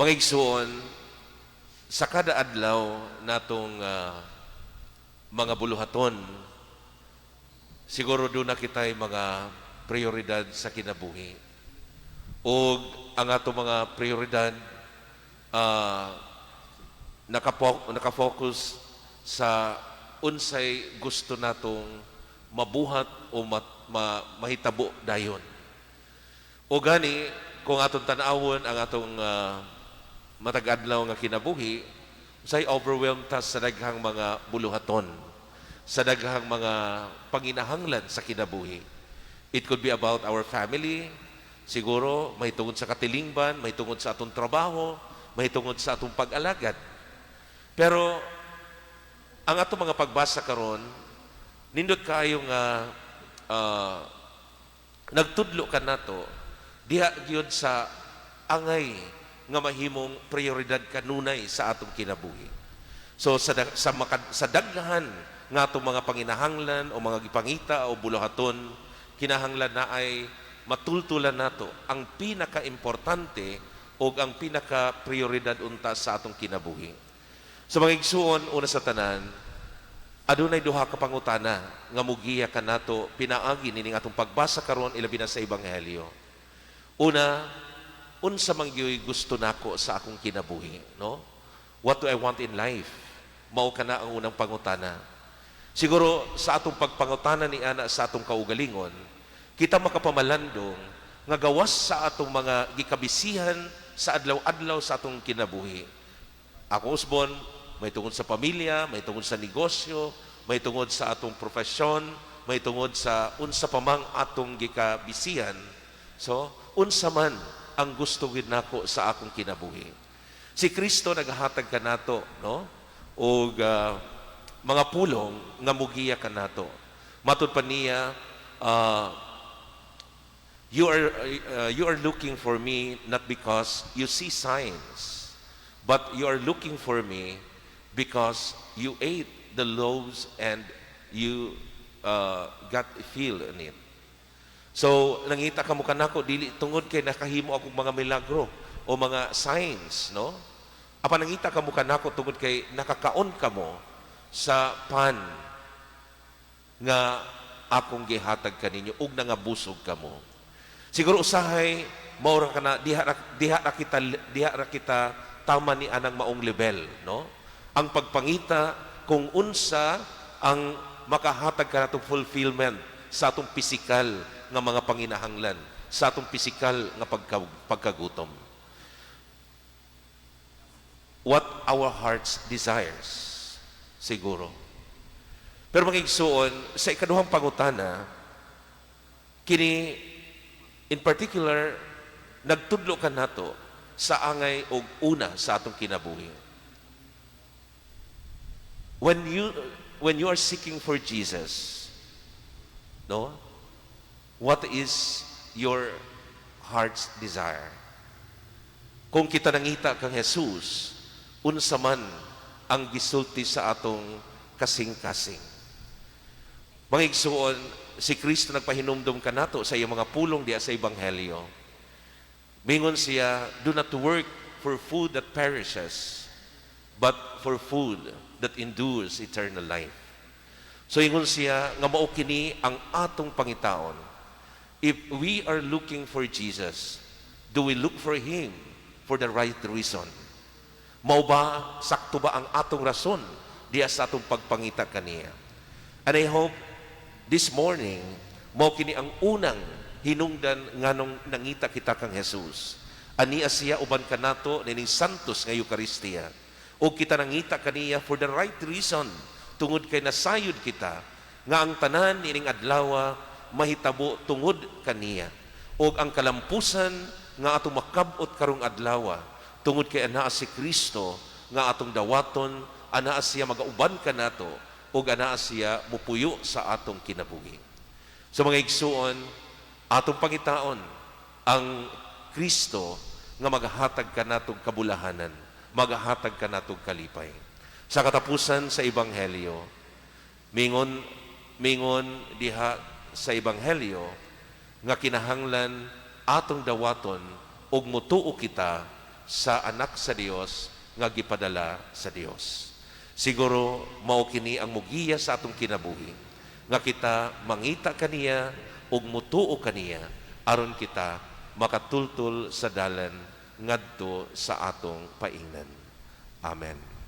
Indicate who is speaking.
Speaker 1: Mga igsuon, sa kada adlaw natong mga buluhaton, siguro duna kita'y mga prioridad sa kinabuhi. O ang atong mga prioridad nakafocus sa unsay gusto natong mabuhat o mahitabo dayon. O gani, kung atong tan-awon ang atong matag adlaw nga kinabuhi, say overwhelmed ta sa daghang mga buluhaton, sa daghang mga panginahanglan sa kinabuhi. It could be about our family, siguro may tungod sa katilingban, may tungod sa atong trabaho, may tungod sa atong pag-alagad. Pero ang atong mga pagbasa karon, nindot kaayo nga nagtudlo kanato diha gyud sa angay nga mahimong prioridad kanunay sa atong kinabuhi. So sa daghan nga atong mga panginahanglan o mga gipangita o buluhaton, kinahanglan na ay matultulan nato ang pinaka-importante o ang pinaka-prioridad unta sa atong kinabuhi. So mga igsuon, una sa tanan, adunay duha ka pangutana nga mugiya kanato pinaagi nining atong pagbasa karon, ilabi na sa Ebanghelyo. Una, unsa man gyuy gusto nako sa akong kinabuhi, no? What do I want in life? Mao kana ang unang pangutana. Siguro sa atong pagpangutana ni ana sa atong kaugalingon, kita makapamalandong nga gawas sa atong mga gikabisihan sa adlaw-adlaw sa atong kinabuhi. Ako usbon, may tungod sa pamilya, may tungod sa negosyo, may tungod sa atong profesyon, may tungod sa unsa pa mang atong gikabisihan. So, unsa man ang gusto gid nako sa akong kinabuhi? Si Kristo naghatag kanato, no? Og mga pulong nga mugiya kanato. Matud pa niya, "You are looking for me not because you see signs, but you are looking for me because you ate the loaves and you got filled in it." So, nangita kamo kanako dili tungod kay nakahimo akong mga milagro o mga signs, no? Apan nangita kamo kanako tungod kay nakakaon kamo sa pan nga akong gihatag kaninyo ug nangabusog kamo. Siguro usahay mao ra kana diha ra kita tama ni anang maong level, no? Ang pagpangita kung unsa ang makahatag kanatong fulfillment sa atong pisikal nga mga panginahanglan, sa atong pisikal nga pagkagutom. What our hearts desires, siguro. Pero mga igsuon, sa ikaduhang pangutana, kini in particular nagtudlo kanato sa angay og una sa atong kinabuhi. When you are seeking for Jesus, no? What is your heart's desire? Kung kita nangita kang Jesus, unsa man ang gisulti sa atong kasing-kasing? Mga igsuon, si Kristo nagpahinumdum kanato sa iyang mga pulong diya sa Ebanghelyo. Mingon siya, "Do not work for food that perishes, but for food that endures eternal life." So ingon siya nga mao kini ang atong pangitaon. If we are looking for Jesus, do we look for Him for the right reason? Mao ba, sakto ba ang atong rason diya sa atong pagpangita kaniya? And I hope this morning, mao kini ang unang hinungdan nganong nangita kita kang Jesus. Ania siya uban kanato nining Santos nga Eucharistia. O kita nangita kaniya for the right reason, tungod kay nasayod kita nga ang tanan nining adlaw mahitabo tungod kaniya. Og ang kalampusan nga atong makab-ot karong adlaw tungod kay anaa si Kristo nga atong dawaton, anaa siya magauban kanato ug anaa siya mupuyo sa atong kinabuhi. So mga igsuon, atong pangitaon ang Kristo nga magahatag kanatong kabulahanan, magahatag kanatong kalipay. Sa katapusan sa Ebanghelyo, mingon diha sa Ebanghelyo nga kinahanglan atong dawaton ug mutuo kita sa Anak sa Dios nga gipadala sa Dios. Siguro mao kini ang mugiya sa atong kinabuhi nga kita mangita kaniya ug mutuo kaniya aron kita makatultol sa dalan ngadto sa atong paingnan. Amen.